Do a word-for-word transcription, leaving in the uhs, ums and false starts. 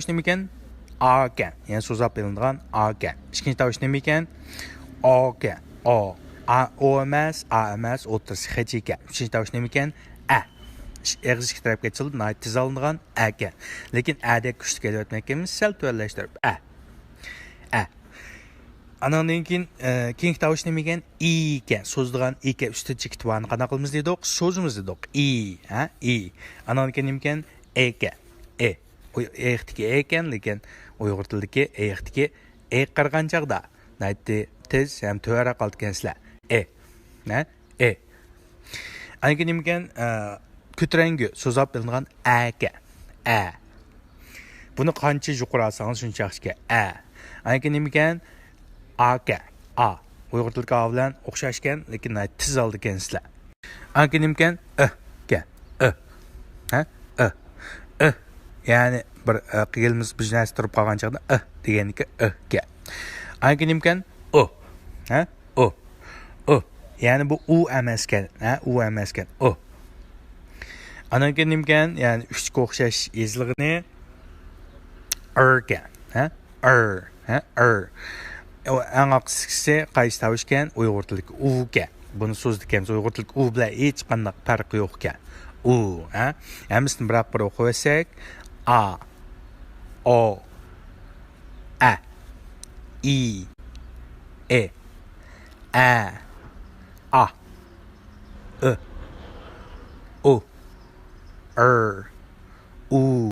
نېمىكەن؟ ئا ئىكەن. يەنى سوزاپ ئېلىنىدىغان ئا ئىكەن. ئىككىنچى تاۋۇش نېمىكەن؟ ئا ئىكەن. ئا. ئا، ئو ئەمەس، ئا ئەمەس، ئوتتۇرىسى خېچ ئىكەن. ئۈچىنچى تاۋۇش نېمىكەن؟ ئە. ئېغىز ئىككى تەرەپكە ئېچىلىپ، ناھايىتى تېز ئالىنىدىغان ئەكەن. لېكىن ئەدەك كۈچلۈك ئېلىۋەتمەككە ئەمەس، سەل تۆۋەنلەشتۈرۈپ. ئە. ئە. ئانىڭدىن كېيىن، ئە، كېيىنكى تاۋۇش نېمىكەن؟ ئى ئىكەن. سوزىدىغان ئى ئىكەن. ئۈستىدە چېكىت بارنى قانداق قىلىمىز دېدۇق؟ سوزىمىز دېدۇق. ئى، ھە؟ ئى. ئانىڭدىن كېيىن نېمىكەن؟ ئېكەن. ئې. ئۇ ئېيىقتىكى ئېكەن، لېكىن ئۇيغۇر تىلىدىكى ئېيىقتىكى ئېغا قارىغان چاغدا ناھايىتى تېز ھەم تۆۋەنرەك قالىدىكەنسىلەر. ئې. ھە؟ ئې. ئاندىن كېيىن نېمىكەن؟ ئە، كۆتۈرەڭگۈ سوزاپ ئېلىنغان ئەكەن. ئە. بۇنى قانچە يۇقىرى ئالساڭىز شۇنچە ياخشىكەن. ئە. ئاندىن كېيىن نېمىكەن؟ ئاكەن. ئا. ئۇيغۇر تىلىدىكى ئا بىلەن ئوخشاشكەن، لېكىن ناھايىتى تېز ئالىدىكەنسىلەر. ئاندىن كېيىن نېمىكەن؟ ئىھ كەن. ئىھ. ھە؟ ئىھ. ئىھ. يەنى بىر، ئە، قىلمىس بىر نەرسە تۇرۇپ قالغان چاغدا ئىھ دېگەننىكى ئىھ كەن. ئاندىن كېيىن نېمىكەن؟ ئۇ. ھە؟ ئۇ. ئۇ. يەنى بۇ ئۇ ئەمەسكەن. ھە؟ ئۇ ئەمەسكەن. ئۇ. ئاندىن كېيىن نېمىكەن؟ يەنى ئۈچكە ئوخشاش يېزىلغىنى ئىركەن. ھە؟ ئىر. ھە؟ ئىر. ئەڭ ئاخىرقىسى قايسى تاۋۇشكەن؟ ئۇيغۇر تىلىدىكى ئۇكەن. بۇنى سوزىدىكەنسىز، ئۇيغۇر تىلىدىكى ئۇ بىلەن ھېچقانداق پەرقى يوقكەن. ئۇ. ھە؟ ھەممىسىنى بىراق بىر ئوقۇۋەتسەك. ئا. ئو. ئە. ئى. ئې. ئە. ئا. ئۆ. ئۇ. ئىر. ئۇ.